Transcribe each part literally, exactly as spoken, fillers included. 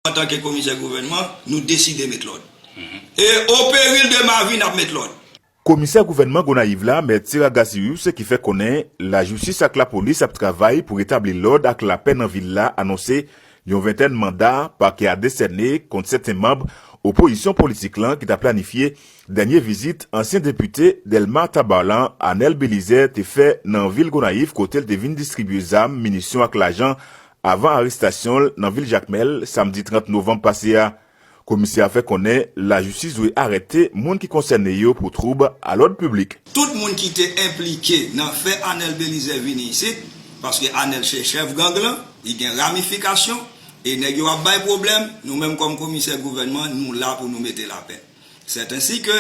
Antanke komisè gouvènman, nou deside met lòd. E o peril de ma vi, n ap met lòd. Komisè gouvènman Gonayiv la, Mèt Sera Gazius, ki fè konnen lajistis ak lapolis ap travay pou retabli lòd ak lapè nan vil la, anonse yon ventèn manda pakè a desène kont sèten manm opozisyon politik lan ki ta planifye dènye vizit ansyen depite Dèlma Tabar lan, Anèl Belizaire, te fè nan vil Gonayiv, kote l te vin distribye zam, minisyon ak lajan avan arestasyon l nan vil Jakmèl, samdi trant novanm pase a. Komisè a fè konnen lajistis dwe arete moun ki konsène yo pou twoub a lòd piblik. Tout moun ki te enplike nan fè Anèl Belizaire vini isit, paske Anèl se chèf gang lan, li gen ramifikasyon, e nèg yo ap bay pwoblèm, nou menm kòm komisè gouvènman, nou la pou nou mete lapè. Sèt ensi ke,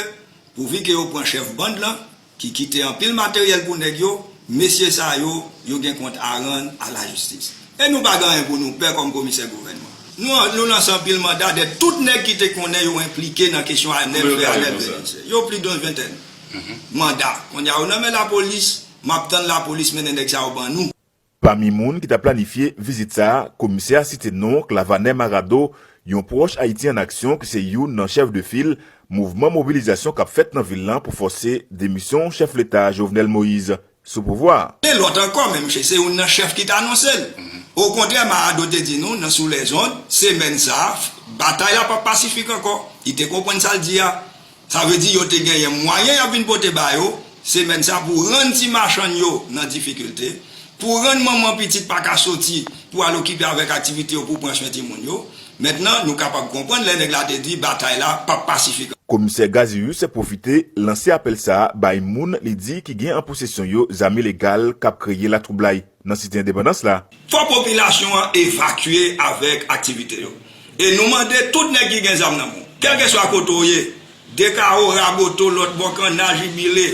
pouvi ke yo pran chèf bann lan, ki kite anpil materyèl pou nèg yo, mesye sa yo, yo gen kont a rann a lajistis. E nou pa gen anyen pou nou pè kòm komisè gouvènman. Nou, nou lanse anpil manda dèyè tout nèg ki te konnen yo enplike nan kesyon Anèl fè Anèl Belizaire. Yo plis de yon ventèn manda. Kounye a yo nan men lapolis, m ap tann lapolis mennen nèg sa yo ban nou. Pami moun ki ta planifye vizit sa a, komisè a site non Clavaner Marado, yon pwòch Ayiti an Aksyon ki se youn nan chèf de fil mouvman mobilizasyon k ap fèt nan vil lan pou fòse demisyon chèf leta Jovenel Moïse sou pouvwa a. Gen lòt ankò, men misye se youn nan chèf ki t anonse l. Okontrè, Marado te di nou nan Sous les Ondes, semèn sa a, batay la p ap pasifik ankò. Li te konprann sa l di a. Sa vle di yo te genyen mwayen y ap vin pote ba yo semèn sa pou rann ti machann yo nan difikilte, pou rann manman pitit pa ka soti pou al okipe avèk aktivite yo, pou pran swen timoun yo. Mentnan, nou kapab konprann lè nèg la te di batay la p ap pasifik. Komisè Gazius pwofite lanse apèl sa a bay moun li di ki gen an posesyon yo zam ilegal k ap kreye latwoublay nan Site Endepandans la. Fò popilasyon an evakye avèk aktivite yo. E nou mande tout nèg ki gen zam nan men w, kèlkeswa kote w ye, Dekawo, Raboto, lòt bò, Kanna, Jibile,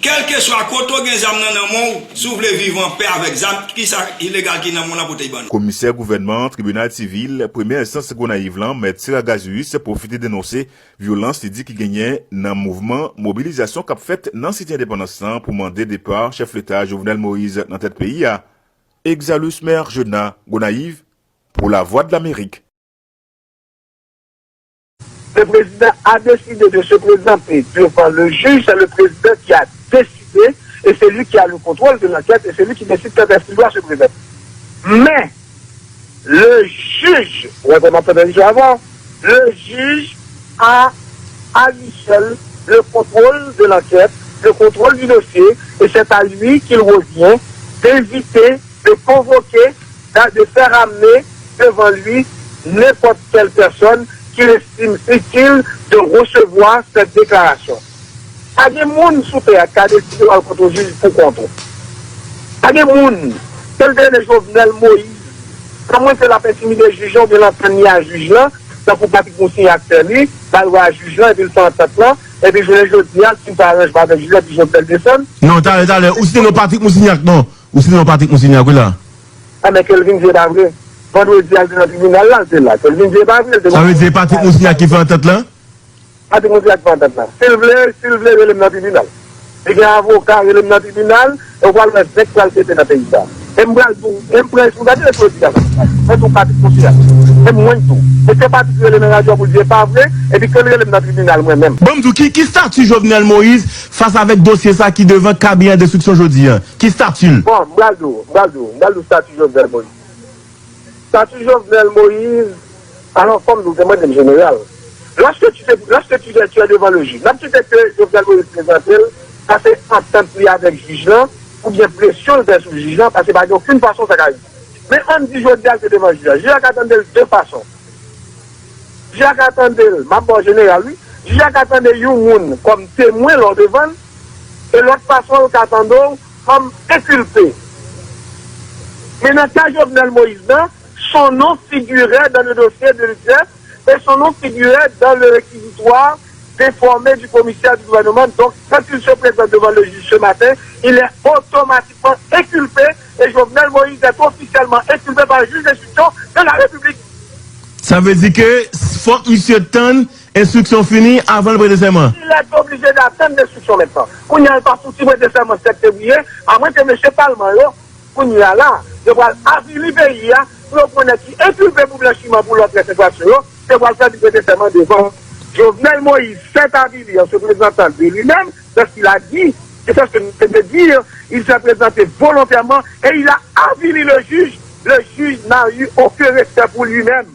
kèlkeswa kote w gen zam nan nan men w, si w vle viv anpè avèk zam ki sa ilegal ki nan men w lan, pote l ban nou. Komisè gouvènman tribinal sivil premyè enstans Gonayiv lan, Mèt Sera Gazius, pwofite denonse vyolans li di ki genyen nan mouvman mobilizasyon k ap fèt nan Site Endepandans lan pou mande depa chèf leta Jovenel Moïse nan tèt peyi a. Exalus Mergena, Gonayiv, pou Lavwadlamerik. Le président a décidé de se présenter devant le juge, c'est le président qui a décidé et c'est lui qui a le contrôle de l'enquête et c'est lui qui décide quand est-ce qu'il doit se présenter. Mais le juge, ouais, comment on appelle ça avant, le juge a à lui seul le contrôle de l'enquête, le contrôle du dossier, et c'est à lui qu'il revient d'éviter de convoquer, de faire amener devant lui n'importe quelle personne qu'il estime utile de recevoir cette déclaration. Pa gen moun sou tè a ki ka deside w al kot yon jij pou kont ou. Pa gen moun, ke l te rele Jovenel Moïse, kòman se l ap entimide jij lan oubyen l ap tann li a jij lan, tankou Patrick Moussignac fè li, l al wè a jij lan epi l fè antant lan, epi jounen jodi a, l fin fè aranjman avèk jij lan epi Jovenel desann. Non, talè, talè, ou site non Patrick Moussignac, non. Ou site non Patrick Moussignac, wi la. A men Kelvin di e pa vre. Vandredi a l te nan tribinal la, l te la. Kelvin di e pa vre, l te... Sa vle di Patrick Moussignac ki fè antant lan? Patrick Moussignac fè antant lan. Si l vle, si l vle, rele m nan tribinal. Li gen avoka, rele m nan tribinal, e w pral wè zenk pral pete nan peyi sa. E m pral di w, e m pran responsabilite jodi a. Mwen tou Patrick Moussignac. E mwen tou. E se Patrick rele nan radyo a pou l di e pa vre, epi ke l rele m nan tribinal mwen menm. Ban m di w, ki, ki stati Jovenel Moïse fas avèk dosye sa ki devan kabinè enstriksyon jodi a? Ki stati l? Bon, m pral di w, m pral di w, m pral di w stati Jovenel Moïse. Stati Jovenel Moïse, alò, fò m di w, te mande m jeneral. Lorsque tu te, lorsque tu es, tu es devant le juge, n ap kite ke Jovenel Moïse prezante l, sa se antant li avèk jij lan, oubyen presyon l fè sou jij lan, paske pa gen okenn fason sa ka rive. Men ann di jodi a l te devan jij la. Jij la ka tande l de fason. Jij la ka tande l, m ap ba w jeneral, wi. Jij la ka tande yon moun kòm temwen lè w devan l, e lòt fason l ka tande w kòm enkilpe. Men nan ka Jovenel Moïse nan, son nom figurait dans le dossier de l'U D F et son nom figurait dans le réquisitoire déformé du commissaire du gouvernement. Donc, quand il se présente devant le juge ce matin, il est automatiquement inculpé et Jovenel Moïse est officiellement inculpé par le juge d'instruction de la République. Sa vle di ke fòk misye tann enstriksyon fini avan l prete sèman. Il est obligé d'attendre l'instruction maintenant. Kounye a, l pa fouti prete sèman sèt fevriye, amwen ke mesye palman yo, kounye a la, yo pral avili peyi a, rekonèt ki enkulpe pou blanchiman pou lòt rès enfraksyon yo, te pral fè li prete sèman devan Jovenel Moïse, s'est avili en se présentant de lui-même, c'est ce qu'il a dit, c'est ce que je viens de dire, il s'est présenté volontairement et il a avili le juge. Le juge n'a eu aucun respect pour lui-même.